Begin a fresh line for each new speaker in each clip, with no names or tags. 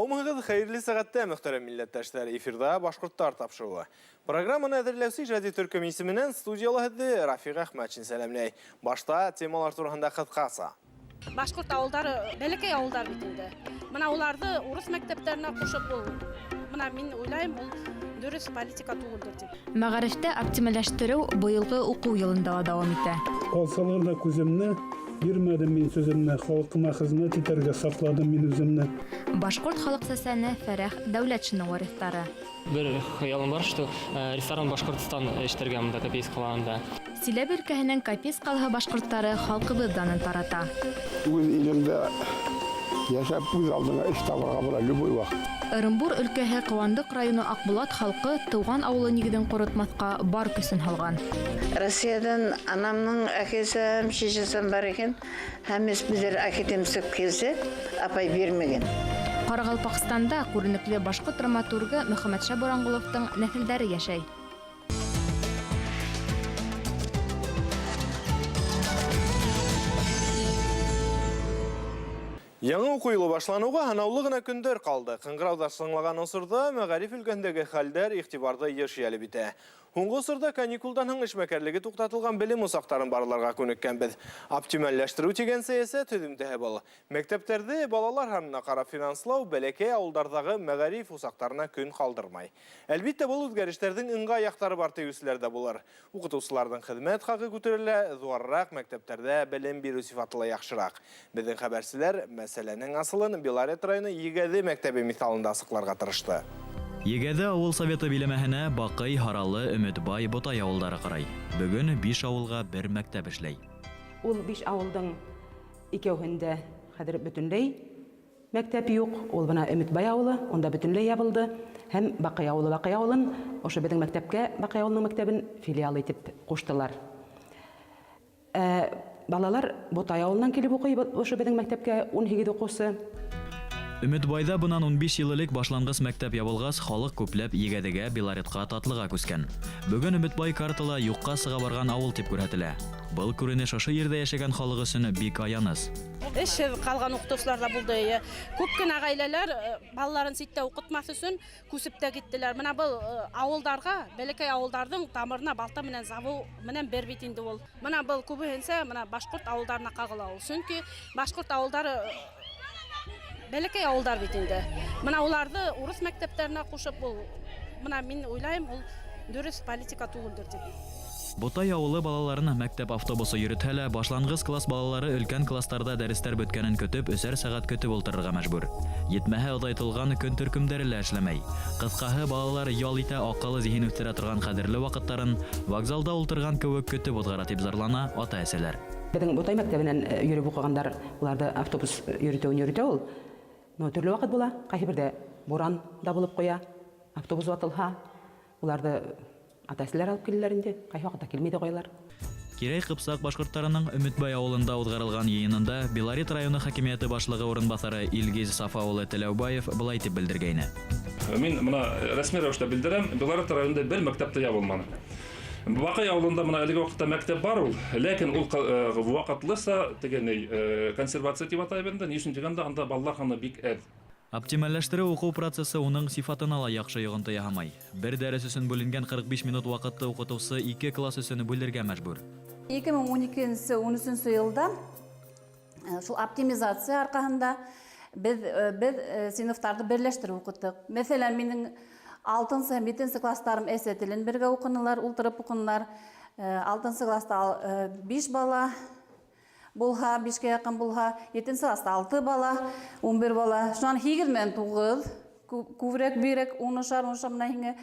Һаумыһығыҙ, хәйерле сәғәттә, мөхтәрәм милләттәштәр! Эфирҙа Башҡорттар тапшырыуы. Программаны әҙерләүсе ижади төркөм исеменән студияла һеҙҙе Рафиҡ Әхмәтшин сәләмләй. Башта темалар тураһында ҡыҫҡаса.
Башҡорт ауылдары бәләкәй ауылдар бит инде. Бына уларҙы урыҫ мәктәптәренә ҡушып, ул бына мин уйлайым, ул дөрөҫ политика түгелдер тип.
Мәгарифтә оптимальләштереү быелгы уҡыу йылында ла дауам итә.
Алсалар да күземне, бирмәдем мин сүземне, халкыма хезмәт итәргә сакладым мин үземне.
Башҡорт халык сәсәне Фәрәх Дәүләтшинның варислары.
Бер хыялым бар, что ресторан Башкортостан эшләргә монда Копейск ҡалаһында.
Силәбе өлкәһенең Копейск ҡалаһы башҡорттары халҡыбыҙ данын тарата.
Үҙ илеңдә йәшәп, үҙ алдыңа эш табырға була любой ваҡыт.
Ырымбур өлкәһе Ҡыуандыҡ районы Аҡбулат халҡы тыуған ауылы нигеҙен ҡоротмаҫҡа бар көсөн һалған.
Россиядән анамның әкесе һәм шешесе бар икән, һәм безләр әкетемсеп килсә, апай бирмәгән.
Ҡарағалпаҡстанда күренекле башҡорт драматургы Мөхәммәтша Боранғоловтың нәҫелдәре йәшәй.
Яңы уҡыу йылы башланыуға һанаулы ғына көндәр ҡалды. Ҡыңғырауҙар сыңлаған осорҙа мәғариф өлкәһендәге хәлдәр иғтибарҙы йыш йәлеп итә. Һуңғы осорҙа каникулдан һуң эшмәкәрлеге туҡтатылған белем усаҡтарын барларға күнеккәнбеҙ. Оптимальләштереү тигән сәйәсәт һөҙөмтәһе был. Мәктәптәрҙе балалар һанына ҡарап финанслау бәләкәй ауылдарҙағы мәғариф усаҡтарына көн ҡалдырмай. Әлбиттә, был үҙгәрештәрҙең ыңғай яҡтары бар тиеүселәр ҙә булыр. Уҡытыусыларҙың хеҙмәт хаҡы күтәрелә, ҙурыраҡ мәктәптәрҙә белем биреү сифаты ла яҡшыраҡ. Беҙҙең хәбәрселәр мәсьәләнең асылын Белорет районы Егәҙе мәктәбе миҫалында асыҡларға тырышты.
Егәҙе авыл советы биләмәһенә Баҡый, Һаралы, Өмөтбай, Ботай ауылдары ҡарай. Бөгөн биш ауылға бер мәктәп эшләй.
Ул биш ауылдың икәүһендә хәҙер бөтөнләй мәктәп юҡ. Ул бына Өмөтбай ауылы, унда бөтөнләй ябылды. Һәм Баҡый ауылы, Баҡый ауылын ошо беҙҙең мәктәпкә, Баҡый ауылының мәктәбен филиал итеп ҡуштылар. Ә балалар Ботай ауылынан килеп уҡый ошо беҙҙең мәктәпкә 18 уҡыусы.
Өмөтбайҙа бынан 15 йыл элек башланғыс мәктәп ябылғас, халыҡ күпләп Егәҙегә, Белоретҡа, Татлыға күскән. Бөгөн Өмөтбай картала юҡҡа сыға барған ауыл тип күрһәтелә. Был күренеш ошо ерҙә йәшәгән халыҡ өсөн бик аяныс.
Эшһеҙ ҡалған уҡытыусылар ҙа булды. Күп кенә ғаиләләр балаларын ситтә уҡытмаҫ өсөн күсеп тә киттеләр. Бына был ауылдарға, бәләкәй ауылдарҙың тамырына балта менән забыу менән бер бит инде ул. Бына был күбеһенсә бына башҡорт ауылдарына ҡағыла ул. Сөнки башҡорт ауылдары бәләкәй ауылдар бит инде. Бына уларҙы урыҫ мәктәптәренә ҡушып, ул бына мин уйлайым, ул дөрөҫ политика түгелдер тип.
Ботай ауылы балаларын мәктәп автобусы йөрөтһә лә, башланғыс класс балалары өлкән класстарҙа дәрестәр бөткәнен көтөп, өсәр сәғәт көтөп ултырырға мәжбүр. Етмәһә, оҙайтылған көн төркөмдәре лә эшләмәй. Ҡыҫҡаһы, балалар ял итә, аҡыл, зиһен үҫтерә торған ҡәҙерле ваҡыттарын вокзалда ултырған кеүек көтөп уҙғара, тип зарлана ата-әсәләр.
Беҙҙең Ботай мәктәбенән йөрөп уҡығандар, уларҙы автобус йөрөтөүен йөрөтә ул. Но төрлө ваҡыт була, ҡайһы берҙә буран да булып ҡуя, автобус ватылһа, уларҙы ата-әсәләр алып киләләр инде, ҡайһы ваҡытта килмәй ҙә ҡуялар.
Кирәй Ҡыпсаҡ башҡорттарының Өмөтбай ауылында уҙғарылған йыйынында Белорет районы хакимиәте башлығы урынбаҫары Илгиз Сафа улы Теләүбаев былай тип белдергәйне.
Мин бына рәсми рәүештә белдерәм, Белорет районында бер мәктәп тә ябылманы. Баҡый ауылында бына әлеге ваҡытта мәктәп бар ул, ләкин ул ваҡытлыса теге ни, консервация тип атайбыҙ инде, ни өсөн тигәндә анда балалар һаны бик әҙ.
Оптимальләштереү уҡыу процессы уның сифатына ла яҡшы йоғонто яһамай. Бер дәрес өсөн бүленгән 45 минут ваҡытты уҡытыусы ике класс өсөн бүлергә мәжбүр.
Ике мең ун икенсе, ун өсөнсө йылда шул оптимизация арҡаһында беҙ синыфтарҙы берләштереп уҡыттыҡ. Мәҫәлән, минең алтынсы һәм етенсе класстарым әсә телен бергә уҡынылар, ултырып уҡынылар. Алтынсы класста 5 бала булһа, бишкә яҡын булһа, етенсе класста 6 бала, 11 бала. Шунан һигеҙ менән туғыҙ, күберәк бирәк, унышар, унышар менән һиңә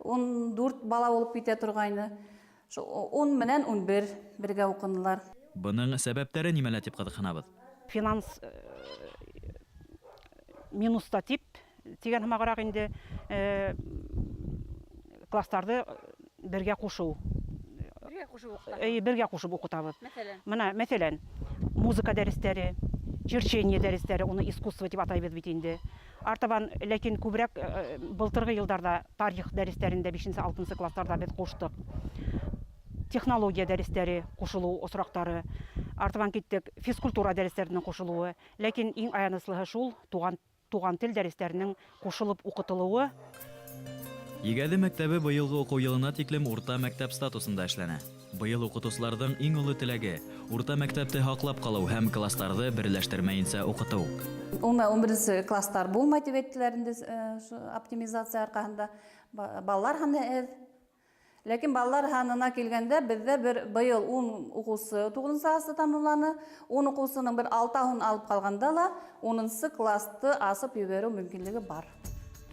ун дүрт бала булып китә торғайны. Шул ун менән ун бер бергә уҡынылар.
Бының сәбәптәре нимәлә тип ҡыҙыҡһынабыҙ?
Финанс минуста тип тигән һымағыраҡ инде класстарҙы бергә ҡушыу.
Бергә ҡушып уҡытабыҙ.
Эйе, бергә ҡушып уҡытабыҙ.
Мәҫәлән?
Бына, мәҫәлән, музыка дәрестәре, черчение дәрестәре, уны искусство тип атайбыҙ бит инде. Артабан, ләкин күберәк былтырғы йылдарҙа тарих дәрестәрендә бишенсе, алтынсы класстарҙа беҙ ҡуштыҡ. Технология дәрестәре ҡушылыу осраҡтары. Артабан киттек физкультура дәрестәренең ҡушылыуы. Ләкин иң аяныслыһы шул туған Туған тел дәрестәренең ҡушылып уҡытылыуы.
Егәҙе мәктәбе быйылғы уҡыу йылына тиклем урта мәктәп статусында эшләне. Быйыл уҡытыусыларҙың иң оло теләге — урта мәктәпте һаҡлап ҡалыу һәм класстарҙы берләштермәйенсә уҡытыу.
Уны 11 класстар булмай тип әйттеләр инде, оптимизация арҡаһында балалар һаны әҙ. Ләкин балалар һанына килгәндә беҙҙә бер быйыл 10 уҡыусы 9-нсы класты тамамланы. 10 уҡыусының бер 6-һын алып ҡалғанда ла 10-нсы классты асып ебәреү мөмкинлеге бар.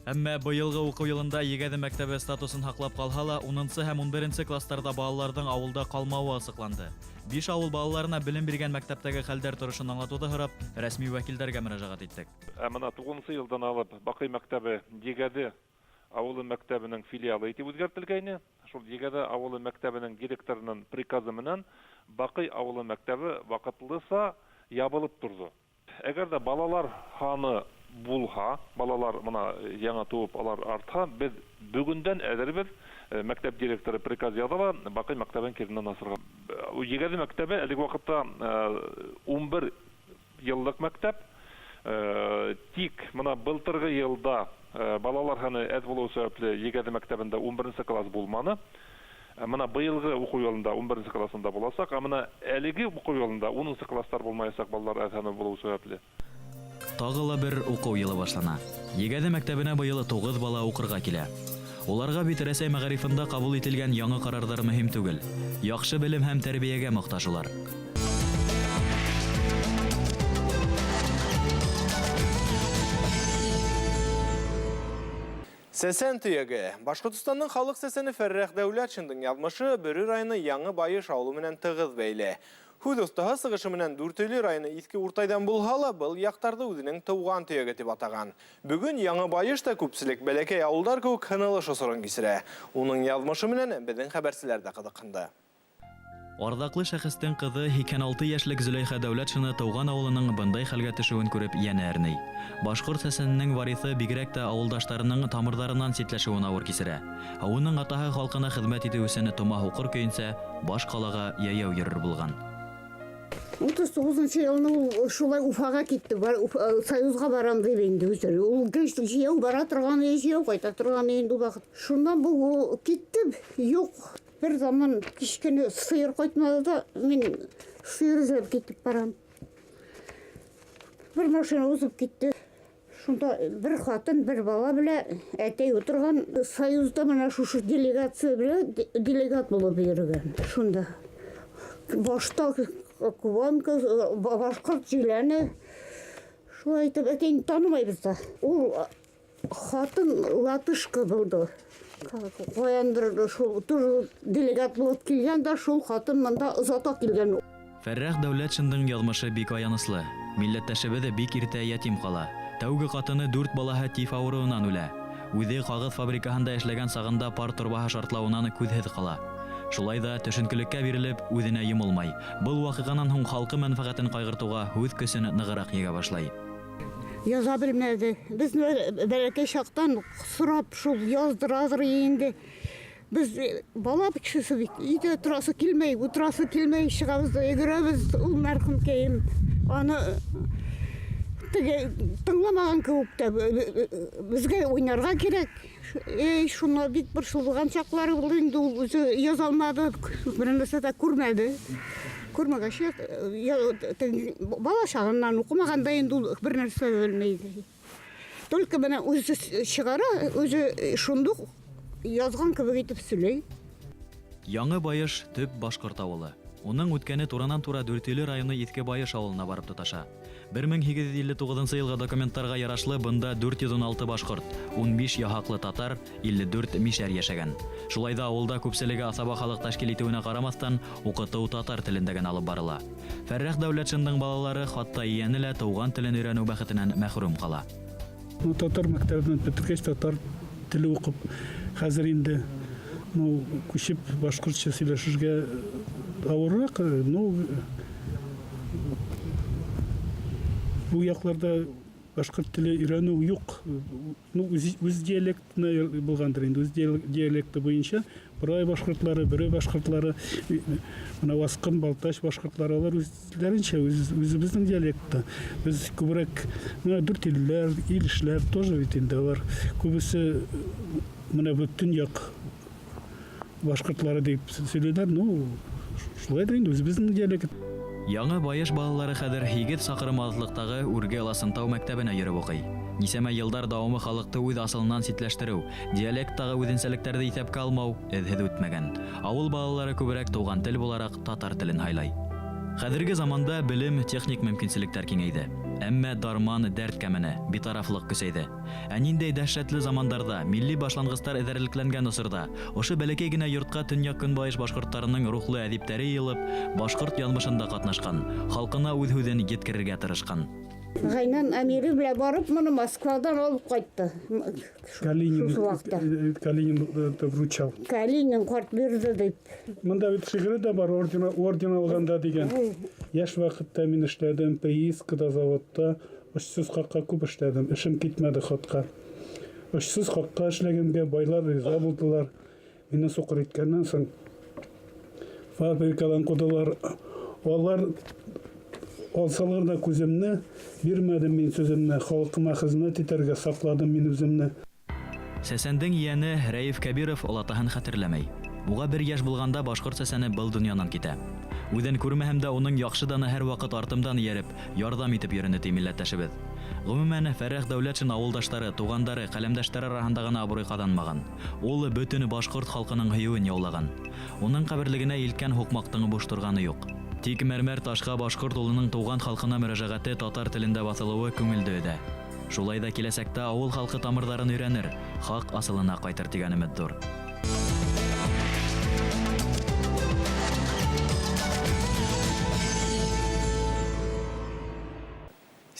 Әммә быйылғы уҡыу йылында Егәҙе мәктәбе статусын һаҡлап ҡалһа ла, 10-нсы һәм 11-нсе класстарҙа балаларҙың ауылда ҡалмауы асыҡланды. 5 ауыл балаларына белем биргән мәктәптәге хәлдәр торошон аңлатыуҙы һорап, рәсми вәкилдәргә мөрәжәғәт иттек.
Ә мына 9-нсы йылдан алып Баҡый мәктәбе Егәҙе ауылы мәктәбенең филиалы итеп үҙгәртелгәйне. Шул Егәҙе ауылы мәктәбенең директорының приказы менән Баҡый ауылы мәктәбе ваҡытлыса ябылып торҙо. Әгәр ҙә балалар һаны булһа, балалар мына яңы тыуып алар артһа, беҙ бөгөндән әҙербеҙ. Мәктәп директоры приказ яҙа ла Баҡый мәктәбен киренән асырға. Егәҙе мәктәбе әлеге ваҡытта 11 йыллыҡ мәктәп. Тик мына былтырғы йылда балалар һаны әҙ булыу сәбәпле Егәҙе мәктәбендә 11-нсе класс булманы. Мына быйылғы уҡыу йылында 11-нсе классында буласаҡ, ә мына әлеге уҡыу йылында 10-нсы класстар булмаясаҡ балалар әҙ һаны булыу сәбәпле.
Тағы ла бер уҡыу йылы башлана. Егәҙе мәктәбенә быйыл 9 бала уҡырға килә. Уларға бит Рәсәй мәғарифында ҡабул ителгән яңы ҡарарҙар мөһим түгел. Яҡшы белем һәм тәрбиәгә мохтаж улар.
Сәсән төйәге. Башҡортостандың халыҡ сәсәне Фәррәх Дәүләтшиндың яҙмышы Бөрө районы Яңы Байыш ауылы менән тығыҙ бәйле. Һүҙ оҫтаһы сығышы менән Дүртөйлө районы Иҫке Уртайҙан булһа ла, был яҡтарҙы үҙенең тыуған төйәге тип атаған. Бөгөн Яңы Байыш та күпселек бәләкәй ауылдар кеүек һынылыш осорон кисерә. Уның яҙмышы менән беҙҙең хәбәрселәр ҙә ҡыҙыҡһынды.
Арҙаҡлы шәхестең ҡыҙы 86 йәшлек Зөләйха Дәүләтшина тыуған ауылының бындай хәлгә төшөүен күреп йәнә әрней. Башҡорт сәсәненең вариҫы бигерәк тә ауылдаштарының тамырҙарынан ситләшеүен ауыр кисерә. Ә уның атаһы халҡына хеҙмәт итеү өсөн тома һуҡыр көйөнсә баш ҡалаға йәйәү йөрөр булған.
39-нсы йылны ул шулай Уфаға китте, Союзға барам дип инде үҙе. Ул йәйәү бара торған, йәйәү ҡайта торған инде ул ваҡыт. Шуннан был китте, юҡ. Бер заман кискене сыйыр ҡайтманы да, мин сыйыр эҙләп китеп барам. Бер машина уҙып китте. Шунда бер хатын, бер бала белән әтәй ултырған. Союзда мына шушы делегация белән делегат булып йөрөгән. Шунда башта Кубанка, башҡорт җиләне. Шулай итеп әтәйне танымайбыҙ ҙа. Ул хатын латышка булды. Ҡаяндыр шул тоже делегат булып килгән дә, шул хатын мында озата килгән.
Фәррәх Дәүләтшиндың яҙмышы бик аяныслы. Милләттәшебеҙ бик иртә ятим ҡала. Тәүге ҡатыны 4 балаһы тиф ауырыуынан үлә. Үҙе ҡағыҙ фабрикаһында эшләгән сағында пар торбаһы шартлауынан күҙһеҙ ҡала. Шулай ҙа төшөнкөлөккә бирелеп, үҙенә йомолмай. Был ваҡиғанан һуң халҡы мәнфәғәтен ҡайғыртыуға һүҙ көсөн нығыраҡ егә башлай.
Яза белмәде. Беҙ бәләкәй саҡтан сорап шул яҙҙыраҙыр инде. Беҙ бала кешесе бит, өйҙә торасы килмәй, ултырасы килмәй, сығабыҙ да йүгерәбеҙ. Ул мәрхүмкәйем аны теге тыңламаған кеүек тә, беҙгә уйнарға кәрәк. Эй, шуны бик борсолған саҡлары булды инде, ул үҙе яза алмады, бер нәрсә ҙә күрмәде. Күрмәгәс, бала сағынан уҡымағанда инде ул бер нәрсә ҙә белмәй. Только бына үҙе сығара, үҙе шундуҡ яҙған кеүек итеп һөйләй.
Яңы Байыш төп башҡорт ауылы. Уның үткәне туранан-тура Дүртөйлө районы Иҫке Байыш ауылына барып тоташа. 1859 йылғы документтарға ярашлы бында 416 башҡорт, 15 яһаҡлы татар, 54 мишәр йәшәгән. Шулай да ауылда күпселеге аҫаба халыҡ тәшкил итеүенә ҡарамаҫтан, уҡытыу татар телендә генә алып барыла. Фәррәх Дәүләтшиндың балалары хатта ейәне лә тыуған телен өйрәнеү бәхетенән мәхрүм ҡала.
Татар мәктәбен бөтөргәс, татар теле уҡып, хәҙер инде, күсеп башҡортса һөйләшергә ауырыраҡ, был яҡларҙа Башҡорт теле өйрәнеү юҡ. Ну, үҙ диалектына булғандыр инде, үҙ диалекты буйынса Борай башҡортлары, Бөрө башҡортлары, мына Васҡын, Балтач башҡортлары, алар үҙҙәренсә, үҙебеҙҙең диалектта. Беҙ күберәк, мына дүртилләр, илешләр тоже бит инде, алар күбесе мына бу төньяҡ башҡортлары тип һөйләйҙәр, ну, шулайҙыр инде, үҙебеҙҙең диалект.
Яңы Байыш балалары хәҙер 8 саҡрым алыҫлыҡтағы Үрге Ыласынтау мәктәбенә йөрөп уҡый. Нисәмә йылдар дауамы халыҡты үҙ асылынан ситләштереү, диалекттағы үҙенсәлектәрҙе иҫәпкә алмау эҙһеҙ үтмәгән. Ауыл балалары күберәк туған тел булараҡ татар телен һайлай. Хәҙерге заманда белем, техник мөмкинселектәр киңәйҙе. Әммә дарман, дәрт кәмене, битарафлыҡ көсәйҙе. Ә ниндәй дәһшәтле замандарҙа, милли башланғыстар эҙәрлекләнгән осорҙа, ошо бәләкәй генә йортҡа төньяҡ-көнбайыш башҡорттарының рухлы әҙиптәре йыйылып, башҡорт яҙмышында ҡатнашҡан, халҡына үҙ һүҙен еткерергә тырышҡан.
Ғайнан Әмире белән барып, моны Москвадан алып ҡайтты.
Калинин,
Шушы ваҡытта.
Калинин это вручал.
Калинин ҡарт бирҙе тип.
Мында бит шиғыры да бар, орден алғанда тигән. Йәш ваҡытта мин эшләдем, приискада, заводта, очсоҙ хаҡҡа күп эшләдем, эшем китмәде хатҡа. Очсоҙ хаҡҡа эшләгәнгә байлар риза булдылар. Мине суҡыр иткәннән һуң фабриканан ҡыуҙылар. Алар алсалар да күҙемне, бирмәдем мин сүҙемне, халҡыма хеҙмәт итергә саҡладым мин үҙемне.
Сәсәндең ейәне Рәйеф Кәбиров олатаһын хәтерләмәй. Уға бер йәш булғанда башҡорт сәсәне был донъянан китә. Үҙен күрмәһәм дә уның яҡшы даны һәр ваҡыт артымдан эйәреп, ярҙам итеп йөрөнө, ти милләттәшебеҙ. Ғөмүмән, Фәррәх Дәүләтшин ауылдаштары, туғандары, ҡәләмдәштәре араһында ғына абруй ҡаҙанмаған. Ул бөтөн башҡорт халҡының һөйөүен яулаған. Уның ҡәберлегенә илткән һуҡмаҡтың буш торғаны юҡ. Тик мәрмәр ташҡа башҡорт улының тыуған халҡына мөрәжәғәте татар телендә баҫылыуы күңелде өҙә. Шулай ҙа киләсәктә ауыл халҡы тамырҙарын өйрәнер, хаҡ асылына ҡайтыр тигән өмөт ҙур.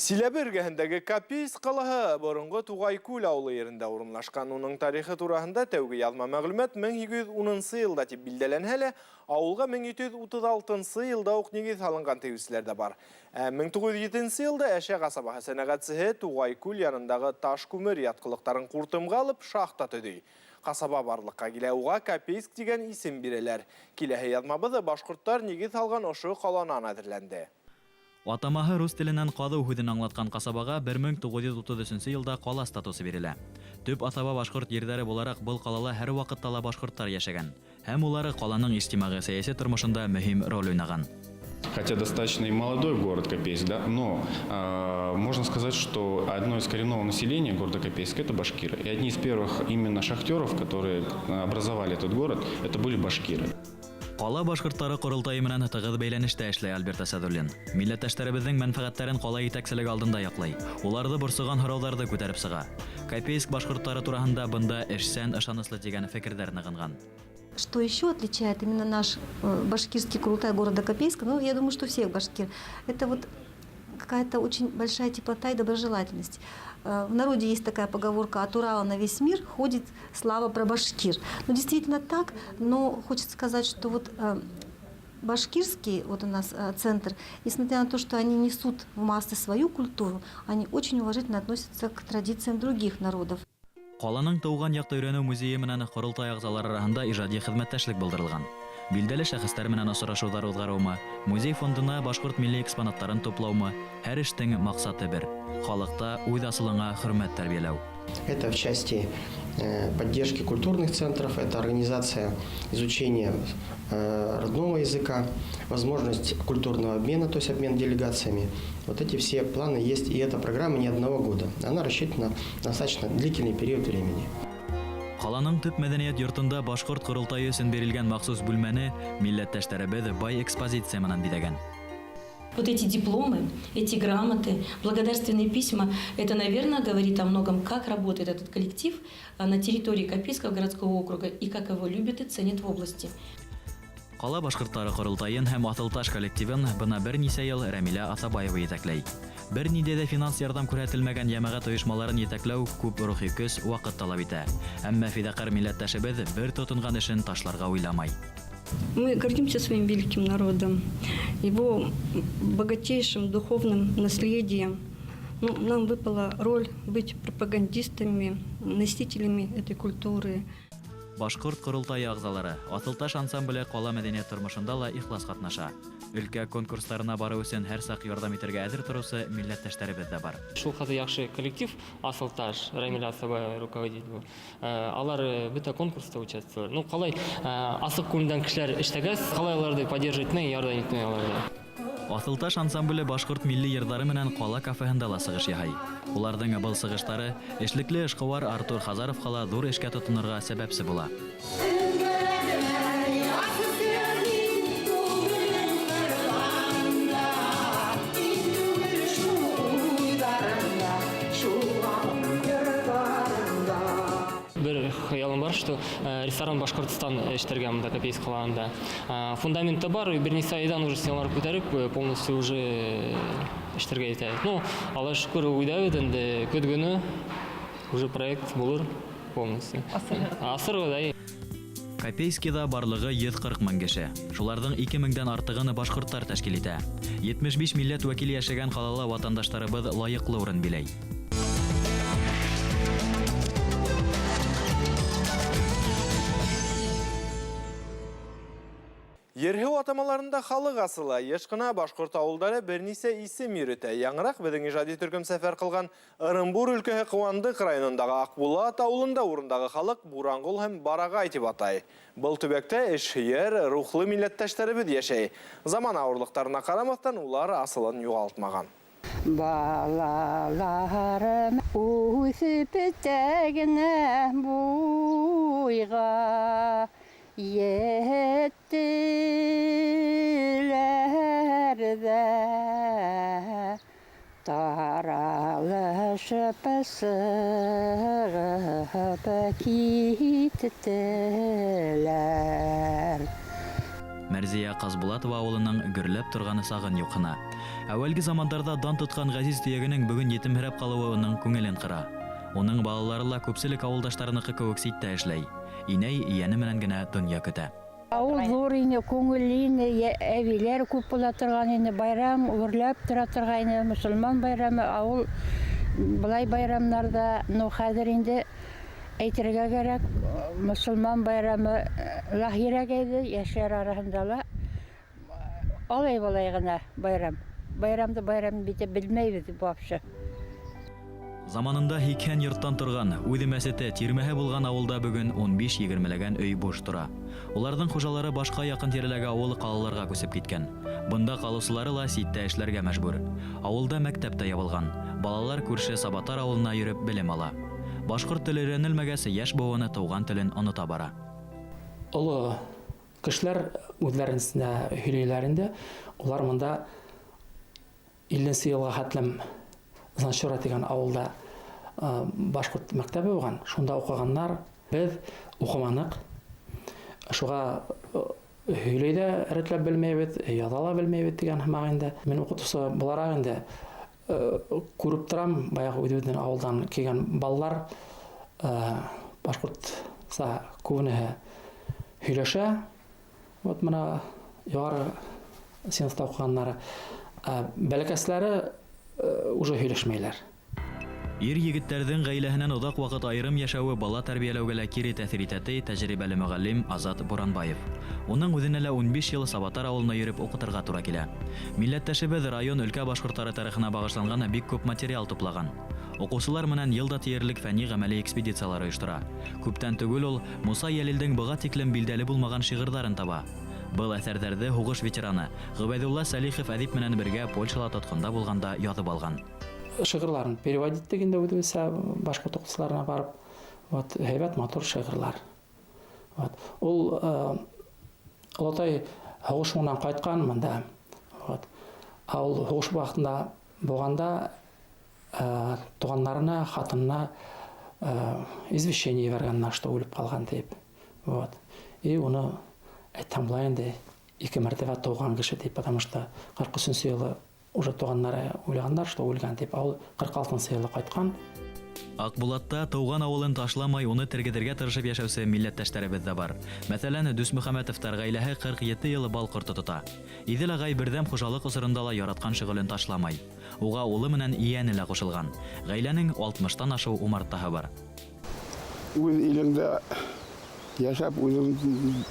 Силәбе эргәһендәге Копейск ҡалаһы боронғо Туғайкүл ауылы ерендә урынлашҡан. Уның тарихы тураһында тәүге яҙма мәғлүмәт 1810 йылда тип билдәләнһә лә, ауылға 1736 йылда уҡ нигеҙ һалынған тиеүселәр ҙә бар. Ә 1907 йылда Әшә ҡасабаһы сәнәғәтсеһе Туғайкүл янындағы таш күмер ятҡылыҡтарын ҡуртымға алып шахта төҙөй. Ҡасаба барлыҡҡа килә, уға Копейск тигән исем бирәләр. Киләһе яҙмабыҙ башҡорттар нигеҙ һалған ошо ҡаланан әҙерләнде.
Атамаһы рус теленән ҡаҙыу һүҙен аңлатҡан ҡасабаға 1933 йылда ҡала статусы бирелә. Төп аҫаба башҡорт ерҙәре булараҡ был ҡалала һәр ваҡытта ла башҡорттар йәшәгән. Һәм улары ҡаланың ижтимағи-сәйәси тормошонда мөһим роль уйнаған.
Хотя достаточно и молодой город Копейск, да, но можно сказать, что одно из коренного населения города Копейска – это башкиры. И одни из первых именно шахтеров, которые образовали этот город, это были башкиры.
Ҡала башҡорттары ҡоролтайы менән тығыҙ бәйләнештә эшләй Альберт Әсәҙуллин. Милләттәштәребеҙҙең мәнфәғәттәрен ҡала етәкселеге алдында яҡлай. Уларҙы борсоған һорауҙарҙы күтәреп сыға. Копейск башҡорттары тураһында бында эшсән, ышаныслы тигән фекерҙәр нығынған.
Что еще отличает именно наш башкирский курултай города Копейска, я думаю, что всех башкир, это какая-то очень большая теплота и доброжелательность. В народе есть такая поговорка: от Урала на весь мир ходит слава про башкир. Действительно так, но хочется сказать, что башкирский у нас центр, несмотря на то, что они несут в массы свою культуру, они очень уважительно относятся к традициям других народов.
Ҡаланың тыуған яҡты өйрәнеү музейы менән ҡоролтай ағзалары араһында ижади хеҙмәттәшлек булдырылған. Билдәле шәхестәр менән осрашыуҙар уҙғарыумы, музей фондына башҡорт милли экспонаттарын туплаумы, һәр эштең маҡсаты бер — халыҡта үҙ асылыңа хөрмәт тәрбиәләү.
Это в части поддержки культурных центров, это организация изучения родного языка, возможность культурного обмена, то есть обмен делегациями. Вот эти все планы есть, и эта программа не одного года. Она рассчитана на достаточно длительный период времени.
Ҡаланың төп мәҙәниәт йортонда башҡорт ҡоролтайы өсөн бирелгән махсус бүлмәне милләттәштәребеҙ бай экспозиция менән биҙәгән.
Вот эти дипломы, эти грамоты, благодарственные письма, это, наверное, говорит о многом, как работает этот коллектив на территории Копейского городского округа и как его любят и ценят в области.
Ҡала башҡорттары ҡоролтайын һәм Аҫылташ коллективын бына бер нисә йыл Рәмилә Аҫабаева етәкләй. Бер ниндәй ҙә финанс ярҙам күрһәтелмәгән йәмәғәт ойошмаларын етәкләү күп рухи көс, ваҡыт талап итә. Әммә фиҙаҡәр милләттәшебеҙ бер тотонған эшен ташларға уйламай.
Мы гордимся своим великим народом, его богатейшим духовным наследием. Ну, нам выпала роль быть пропагандистами, носителями этой культуры.
Башҡорт ҡоролтайы ағзалары, Аҫылташ ансамбле ҡала мәҙәниәт тормошонда ла ихлас ҡатнаша. Өлкә конкурстарына барыу өсөн һәр саҡ ярҙам итергә әҙер тороусы милләттәштәребеҙ ҙә бар.
Шул хәтле яҡшы коллектив Асылташ, Рамиль Асабаев руководит был. Алар бөтә конкурста участвовали. Ну, ҡалай асыҡ күңелдән кешеләр эшләгәс, ҡалай уларҙы поддерживать итмәй, ярҙам итмәй уларҙы.
Аҫылташ ансамбле башҡорт милли йырҙары менән ҡала кафеһында ла сығыш яһай. Уларҙың был сығыштары эшлекле эшҡыуар Артур Хазаровҡа ла ҙур эшкә тотонорға сәбәпсе була.
Бер хыялым бар, что ресторан Башҡортостан эшләргә мында Копейск ҡалаһында. Фундаменты бар, бер нисә айҙан уже стеналар күтәреп, полностью уже эшләргә итә. Ну, Аллаға шөкөр, уйҙа бит инде көҙ көнө уже проект булыр полностью. Асырға да.
Копейскиҙа барлығы 140 мең кеше. Шуларҙың 2 меңдән артығын башҡорттар тәшкил итә. 75 милләт вәкиле йәшәгән ҡалала ватандаштарыбыҙ лайыҡлы урын биләй.
Ерһыу атамаларында халыҡ асыла. Йыш ҡына башҡорт ауылдары бер нисә исем йөрөтә. Яңыраҡ беҙҙең ижади төркөм сәфәр ҡылған Ырымбур өлкәһе Ҡыуандыҡ районындағы Аҡбулат ауылында урындағы халыҡ Буранғол һәм Барағай тип атай. Был төбәктә эшһөйәр, рухлы милләттәштәребеҙ йәшәй. Заман ауырлыҡтарына ҡарамаҫтан улар асылын юғалтмаған.
Балаларым үҫеп бөтә генә буйға еттеләр ҙә таралышып сығып киттеләр.
Мәрзиә Ҡазбулатова ауылының гөрләп торған сағын юҡһына. Әүәлге замандарҙа дан тотҡан ғәзиз төйәгенең бөгөн етемһерәп ҡалыуы уның күңелен ҡыра. Уның балалары ла күпселек ауылдаштарыныҡы кеүек ситтә эшләй. Инәй ейәне менән генә донъя көтә.
Ауыл ҙур ине, күңелле ине, әбейҙәр күп була торған ине, байрам үрләп тора торғайны, мосолман байрамы, ауыл былай байрамнарҙа, ну хәҙер инде әйтергә кәрәк, мосолман байрамы ла һирәгәйҙе, йәштәр араһында ла алай-былай ғына байрам. Байрамды байрам бит белмәйбеҙ вообще.
Заманында һикһән йорттан торған, үҙе мәсете, тирмәһе булған ауылда бөгөн ун биш егермеләгән өй буш тора. Уларҙың хужалары башҡа яҡын тирәләге ауыл ҡалаларға күсеп киткән. Бында ҡалыусылары ла ситтә эшләргә мәжбүр. Ауылда мәктәп тә ябылған. Балалар күрше Сабатар ауылына йөрөп белем ала. Башҡорт теле өйрәнелмәгәс, йәш быуыны тыуған телен онота бара.
Оло кешеләр үҙҙәренсә һөйләйләр инде. Улар мында илленсе йылға хәтлем Заншура тигән ауылда башҡорт мәктәбе булған. Шунда уҡығандар, беҙ уҡыманыҡ. Шуға һөйләй ҙә рәтләп белмәйбеҙ, яҙа ла белмәйбеҙ тигән һымаҡ инде. Мин уҡытыусы булараҡ инде күреп торам, баяғы үҙебеҙҙең ауылдан килгән балалар башҡортса күбенеһе һөйләшә. Вот мына юғары синыфта уҡығандары. Бәләкәсләре уже һөйләшмәйләр.
Ир егеттәрҙең ғаиләһенән оҙаҡ ваҡыт айырым йәшәүе бала тәрбиәләүгә лә кире тәьҫир итә, ти тәжрибәле мөғәллим Азат Буранбаев. Уның үҙенә лә ун биш йыл Сабатар ауылына йөрөп уҡытырға тура килә. Милләттәшебеҙ район өлкә башҡорттары тарихына бағышланған бик күп материал туплаған. Уҡыусылар менән йыл да тиерлек фәнни ғәмәли экспедициялар ойоштора. Күптән түгел ул Муса Йәлилдең быға тиклем билдәле булмаған шиғырҙарын таба. Был әҫәрҙәрҙе һуғыш ветераны Ғөбәйҙулла Сәлихов әҙип менән бергә Польшала тотҡонда булғанда яҙып алған.
Шиғырларын переводить иттек инде үҙебеҙсә башҡорт уҡытыусыларына барып. Вот һәйбәт матур шиғырлар. Вот ул олатай һуғыш һуңынан ҡайтҡан мында. Вот. Ә ул һуғыш ваҡытында булғанда туғандарына, хатынына извещение ебәргән, что үлеп ҡалған тип. Вот. И уны әйтһәм була инде, ике мәртәбә тыуған кеше тип, потому что ҡырҡ өсөнсө йылы уже туғандары уйлағандар, что үлгән тип, ә ул ҡырҡ алтынсы йылы ҡайтҡан.
Аҡбулатта тыуған ауылын ташламай, уны тергеҙергә тырышып йәшәүсе милләттәштәребеҙ ҙә бар. Мәҫәлән, Дүсмөхәмәтовтар ғаиләһе 47 йыл бал ҡорто тота. Иҙел ағай берҙәм хужалыҡ осоронда ла яратҡан шөғөлөн ташламай. Уға улы менән ейәне лә ҡушылған. Ғаиләнең 60-тан ашыу умартаһы бар.
Үҙ илеңдә йәшәп, үҙең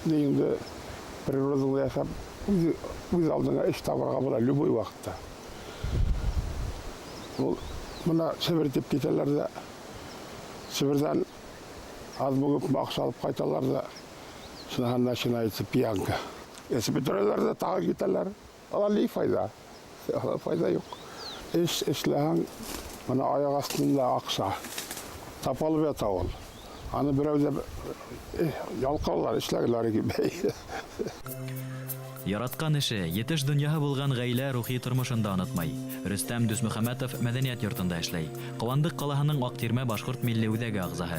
нейеңде, природаңда йәшәп, үҙ алдыңа эш табырға була любой ваҡытта. Ул бына Себер тип китәләр ҙә, Себерҙән аҙмы күпме аҡса алып ҡайталар ҙа, шунан начинается пьянка. Эсеп бөтөрәләр ҙә тағы китәләр. Алар ни файҙа? Алар файҙа юҡ. Эш эшләһәң, бына аяҡ аҫтында аҡса. Тапалып ята ул. Аны берәү ҙә ялҡаулар эшләгеләре килмәй.
Яратҡан эше, етеш донъяһы булған ғаилә рухи тормошон да онотмай. Рөстәм Дүсмөхәмәтов мәҙәниәт йортонда эшләй. Ҡыуандыҡ ҡалаһының Аҡтирмә башҡорт милли үҙәге ағзаһы.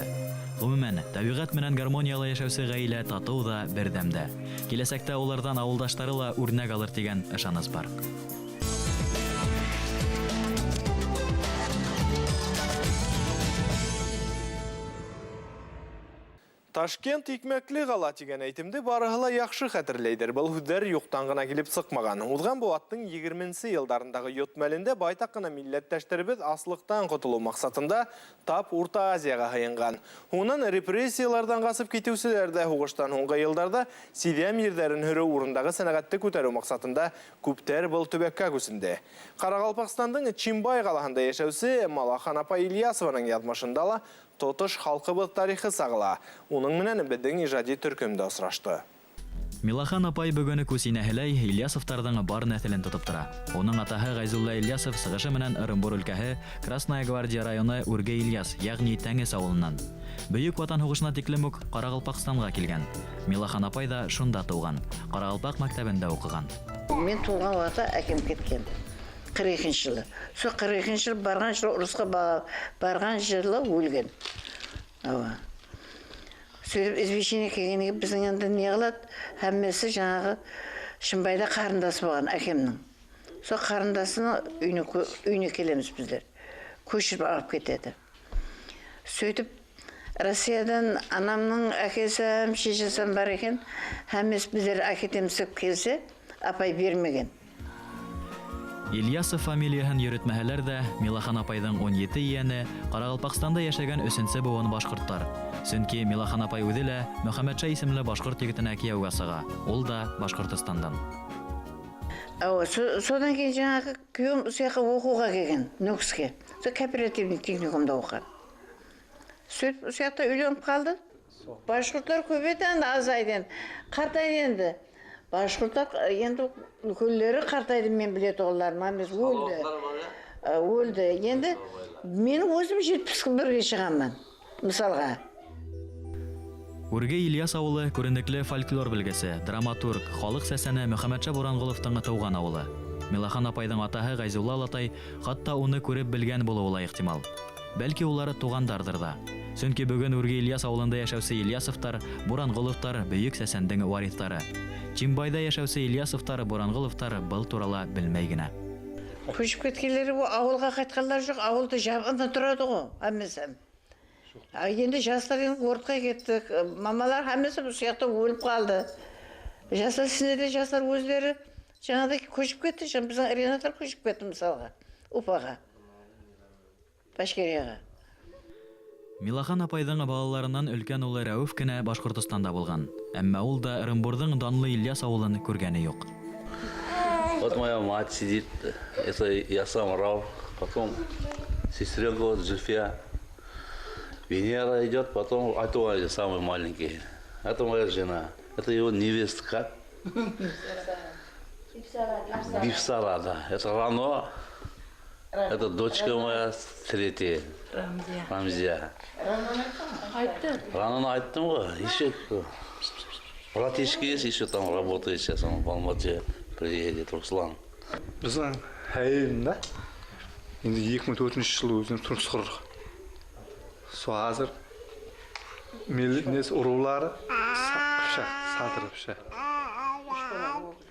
Ғөмүмән, тәбиғәт менән гармонияла йәшәүсе ғаилә татыу ҙа, берҙәм дә. Киләсәктә уларҙан ауылдаштары ла үрнәк алыр тигән ышаныс бар.
Ташкент икмәкле ҡала тигән әйтемде барыһы ла яҡшы хәтерләйҙер. Был һүҙҙәр юҡтан ғына килеп сыҡмаған. Уҙған быуаттың 20-нсе йылдарындағы йот мәлендә байтаҡ ҡына милләттәштәребеҙ аслыҡтан ҡотолоу маҡсатында тап Урта Азияға һыйынған. Һуңынан репрессияларҙан ҡасып китеүселәр ҙә һуғыштан һуңғы йылдарҙа сиҙәм ерҙәрен һөрөү, урындағы сәнәғәтте күтәреү маҡсатында күптәр был төбәккә күсенде. Ҡарағалпаҡстандың Чимбай ҡалаһында йәшәүсе Малахан апай Ильясованың яҙмышында ла тотош халҡыбыҙ тарихы сағыла. Уның менән беҙҙең ижади төркөм дә осрашты.
Милахан апай бөгөн күс инәһеләй Ильясовтарҙың бар нәҫелен тотоп тора. Уның атаһы Ғәйзулла Ильясов сығышы менән Ырымбур өлкәһе Красная Гвардия районы Үрге Ильяс, йәғни Тәңес ауылынан. Бөйөк Ватан һуғышына тиклем үк Ҡарағалпаҡстанға килгән. Милахан апай ҙа шунда тыуған, Ҡарағалпаҡ мәктәбендә уҡыған.
Мин тыуған ваҡытта әкәм киткән. 42 йылы. Шул 42 йыл барған йылы урыҫҡа барған йылы үлгән. Ава. Сөйтіп извещение келгеннен кейін біздің енді не қылады? Һәммәсе жаңағы Шымбайда қарындасы болған әкемнің. Сол қарындасының үйіне келеміз біздер. Көшіріп алып кетеді. Сөйтіп Россиядан анамның әкесі, шешесі бар екен, һәммәсе біздер әкетеміз деп келсе, апай бермеген.
Ильясов фамилияһын йөрөтмәһәләр ҙә, Милахан апайҙың 17 ейәне Ҡарағалпаҡстанда йәшәгән 3-нсе быуын башҡорттар. Сөнки Милахан апай үҙе лә Мөхәммәтша исемле башҡорт егетенә кейәүгә сыға. Ул да Башҡортостандан.
Содан кейін жаңағы күйеуім осы жаққа оқуға келген, Нүкіске. Сол кооперативный техникумда оқыған. Сөйтіп осы жақта үйленіп қалды. Башқұрттар көбейді енді, азайды енді. Қартайды енді. Башқұрттар енді үлкендері қартайды, мен білетін олар, мамес өлді. Өлді. Енді мен өзім 71-ге шығамын, мысалға.
Үрге Ильяс ауылы күренекле фольклор белгесе, драматург, халыҡ сәсәне Мөхәммәтша Буранғоловтың тыуған ауылы. Милахан апайҙың атаһы Ғәйзулла олатай хатта уны күреп белгән булыуы ла ихтимал. Бәлки улары туғандарҙыр ҙа. Сөнки бөгөн Үрге Ильяс ауылында йәшәүсе Ильясовтар, Буранғоловтар бөйөк сәсәндең вариҫтары. Чимбайҙа йәшәүсе Ильясовтар, Буранғоловтар был турала белмәй генә.
Көсөп кеткендер ауылға ҡайтҡандар юҡ, ауылда жабында торады ғой, һәммәһе. Енді жастар енді ортқа кеттік, мамалар һәммәсе бұл жақта өліп қалды. Жастар сіздер де жастар өздері жаңағыдай көшіп кетті, жаңа біздің Ренаттар көшіп кетті мысалға, Уфаға, Башкирияға.
Милахан апайҙың балаларынан өлкән улы Рәүеф кенә Башҡортостанда булған. Әммә ул да Ырымбурҙың данлы Ильяс ауылын күргәне юҡ.
Вот моя мать сидит, это я сам Рауф, потом сестренка вот Зульфия. Венера идет, потом Айтуа самый маленький. Это моя жена, это его невестка. Бифсара, да. Это Рано, это дочка моя третья.
Рамзия.
Рамзия. Рано айттым ғой, еще братишка есть, еще там работает сейчас, он в Алмате приедет, Руслан.
Біздің әйелім да, енді 2004 жылы өзім тұрмыс құрдық. Сол қазір несі ұрулары қыпшақ, садыр қыпшақ.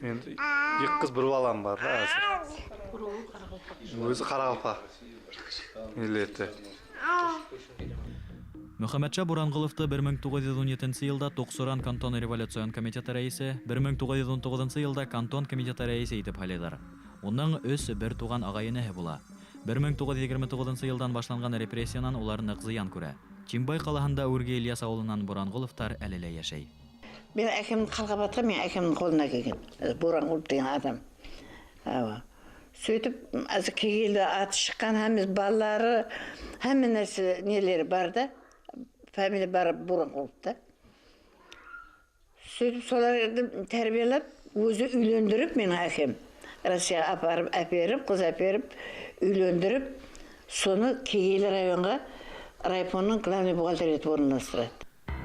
Енді екі қыз бір балам бар да қазір. Өзі қарақалпақ миллеті.
Мөхәммәтша Буранғоловты 1917 йылда Тоҡсуран кантон революцион комитеты рәйесе, 1919 йылда кантон комитеты рәйесе итеп һайлайҙар. Уның өс бер туған ағай-энеһе була. 1929 йылдан башланған репрессиянан улар ныҡ зыян күрә. Чимбай ҡалаһында Үрге Ильяс ауылынан Буранғоловтар әле лә йәшәй.
Мин әкемнең Ҡалғабатҡа, мин әкемнең ҡолына килгән. Буранғолов тигән адам. Ава. Сөйтіп, азыр Кегейлі аты шыққан һәммә балалары, һәммә нәрсе нелері бар да, фамилия бар Буранғоловта. Сөйтіп соларды тәрбиелеп, өзі үйлендіріп менің әкем. Россияға апарып, әперіп, қыз әперіп, үйлендіріп, соны Кегейлі районға райпоның главный бухгалтер етіп орналастырады.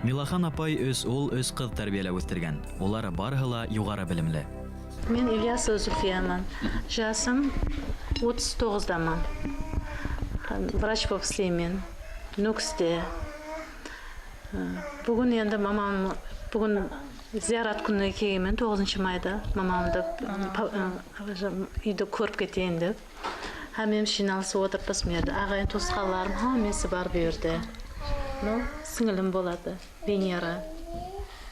Милахан апай өс ул, өс ҡыҙ тәрбиәләп үҫтергән. Улар барыһы ла юғары белемле.
Мен Ильясова Зүлфиямын. Жасым 39-дамын. Врач болып істеймін. Нүкісте. Бүгін енді мамам, бүгін зиярат күніне келгенмін, 9 майда. Мамамды үйде көріп кетейін деп. Һәммәміз жиналысып отырмыз мына жерде. Ағайын туысқандарым һәммәсі бар бұл жерде. Ну, сіңілім болады, Венера.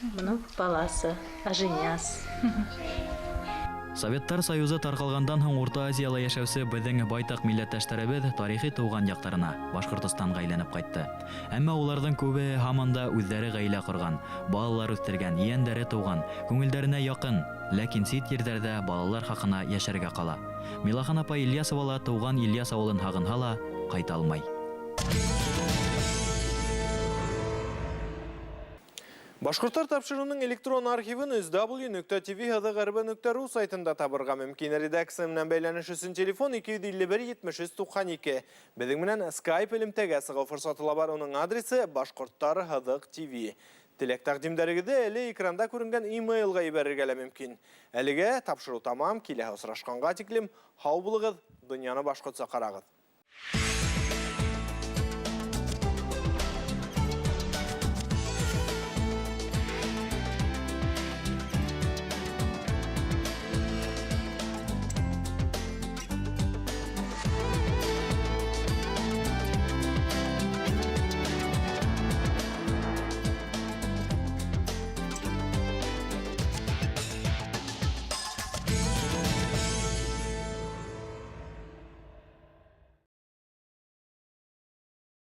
Мұның баласы, Ажинияз.
Советтар Союзы тарҡалғандан һуң Урта Азияла йәшәүсе беҙҙең байтаҡ милләттәштәребеҙ тарихи тыуған яҡтарына, Башҡортостанға әйләнеп ҡайтты. Әммә уларҙың күбеһе һаман да үҙҙәре ғаилә ҡорған, балалар үҫтергән, ейәндәре тыуған, күңелдәренә яҡын, ләкин сит ерҙәрҙә балалар хаҡына йәшәргә ҡала. Милахан апай Ильясова ла тыуған Ильяс ауылын һағынһа ла ҡайта алмай.
Башҡорттар тапшырыуының электрон архивын өс дабл ю нөктә ти ви һыҙыҡ эр бэ нөктә ру сайтында табырға мөмкин. Редакция менән бәйләнеш өсөн телефон 251 73 92. Беҙҙең менән Skype элемтәгә сығыу форсаты ла бар. Уның адресы Башҡорттар һыҙыҡ ти ви. Теләк тәҡдимдәрегеҙҙе әле экранда күренгән имейлға ебәрергә лә мөмкин. Әлегә тапшырыу тамам, киләһе осрашҡанға тиклем һау булығыҙ, донъяны башҡортса ҡарағыҙ.